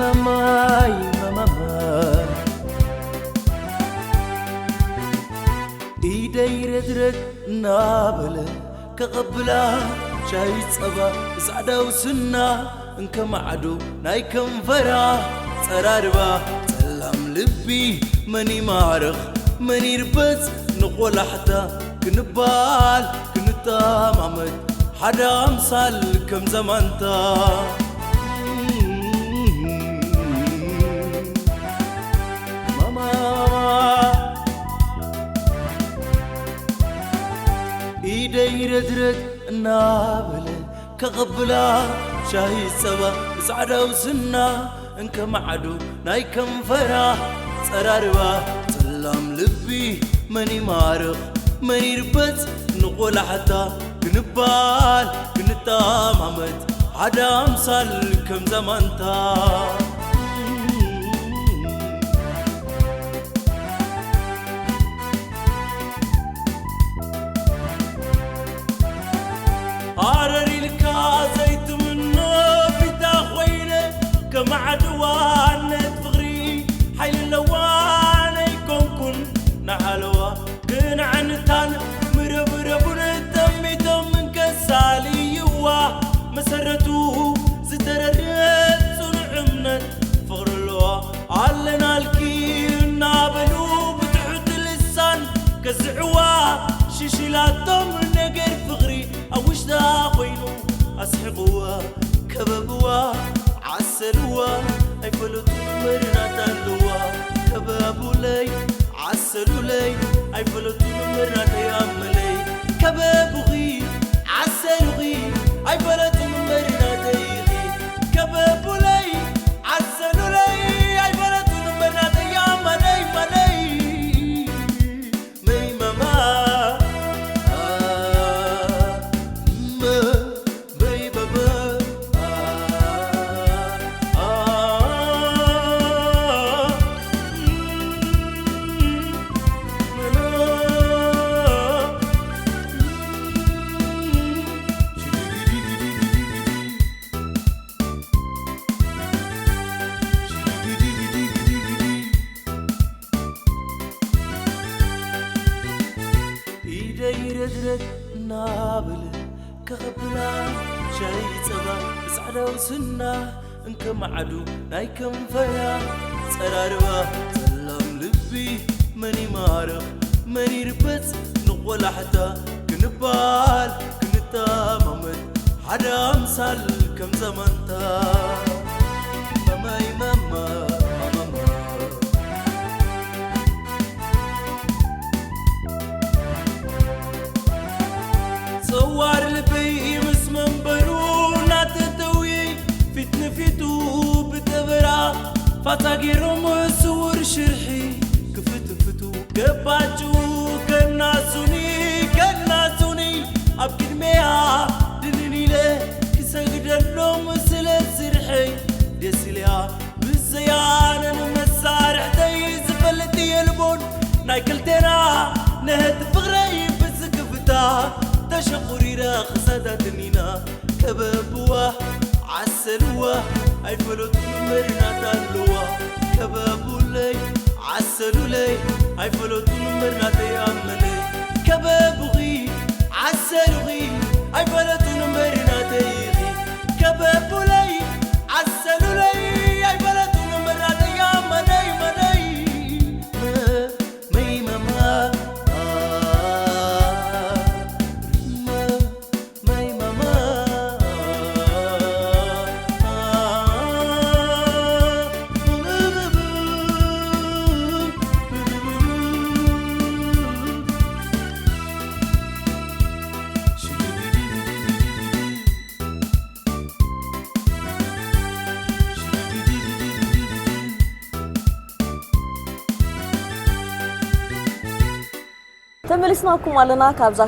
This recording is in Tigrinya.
ማማይ ማማማ ኢደይ ረድረድ እናበለ ከቐብላ ሻሂ ጸባ ጻዕዳው ስና እንከማዕዶ ናይ ከንፈራ ጸራርባ ጸላም ልቢ መን ይማርኽ መን ይርበጽ ንቖላሕታ ክንባል ክንጠማመት ሓደ ኣምሳል ከም ዘማንታ ማማ ኢደይ ረድረድ እናበለ ከቐብላ ሻሂ ጸባ ብጻዕዳው ስና እንከማዕዶ ናይ ከንፈራ ጸራርባ ጸላም ልቢ መን ይማርኽ መን ይርበጽ ንቖላሕታ ክንባል ክንጠማመት ሓደ ኣምሳል ከም ዘማንታ ሃረር ኢልካ ዘይትምኖ ፊታ ኮይነ ከማዕድዋ ነት ፍቕሪ ሓይሊ ኣለዋ ነይኮንኩን ንሓለዋ ግን ዓንታን ምረብረቡን ጠሚቶም እንከሳልይዋ መሰረቱ ዝተረድእ ጽኑዕ እምነት ፍቕሪ ኣለዋ ኣለናልኪ እናበሉ ብትሑት ልሳን ከስዕዋ ሽሽላቶም ነገር ፍቕሪ ኣብ ውሽጣ ኮይኑ ኣስሕቕዋ ከበብዋ ዓሰልዋ ኣይፈለጡን መርናታ ኣለዋ ከበቡለይ ዓሰሉለይ ኣይፈለጡን መርናተይ ኣመለይ ከበቡኺ ዓሰሉኺ ኣይፈለጡን መርናተይኺ ከበቡለይ ዓሰሉለይ ኣይፈለጡን መርናተይ ኣመለይ መለይ መይ ማማ መይ ባባ ኢደይ ረድረድ እናበለ ከቐብላ ሻሂ ጸባ ብጻዕዳው ስና እንከማዕዱ ናይ ከንፈራ ጸራርባ ጸላም ልቢ መን ይማርኽ መን ይርበጽ ንቖላሕታ ክንባል ክንጠማመት ሓደ ኣምሳል ከም ዘመንታ መማይ መማ መማማ ጸዋር ልበይ ምስ መንበሩ እናተተውየ ፊት ንፊቱ ብጠበራ ፋታ ገይሮም ስውር ሽርሒ ክፍትፍቱ ገባጩ ከናሱኒ ከናሱኒ ኣብ ቅድሜያ ድንን ኢለ ክሰግደሎም ስለ ስርሐይ ደስ ኢለያ ብዘያነን መሳርሕተይ ዝፈልጥ የልቦን ናይ ክልቴና ነህት ፍቕረይ ብዝክፍታ ተሸቑሪረ ክሳዳትኒና ከበብዋ ዓሰልዋ ኣይፈለጡን መርናታ ኣለዋ ከበቡለይ ዓሰሉለይ ኣይፈለጡን መርናተይ ኣመለይ ከበቡኺ ዓሰሉኺ ኣይፈለጡን መርናተይኺ ከበቡለይ ዓሰሉለይ ኣይፈለጡን መርናተይ ኣመለይ መለይ መይ መማ ተመሊስናኩም ኣለና ካብዛ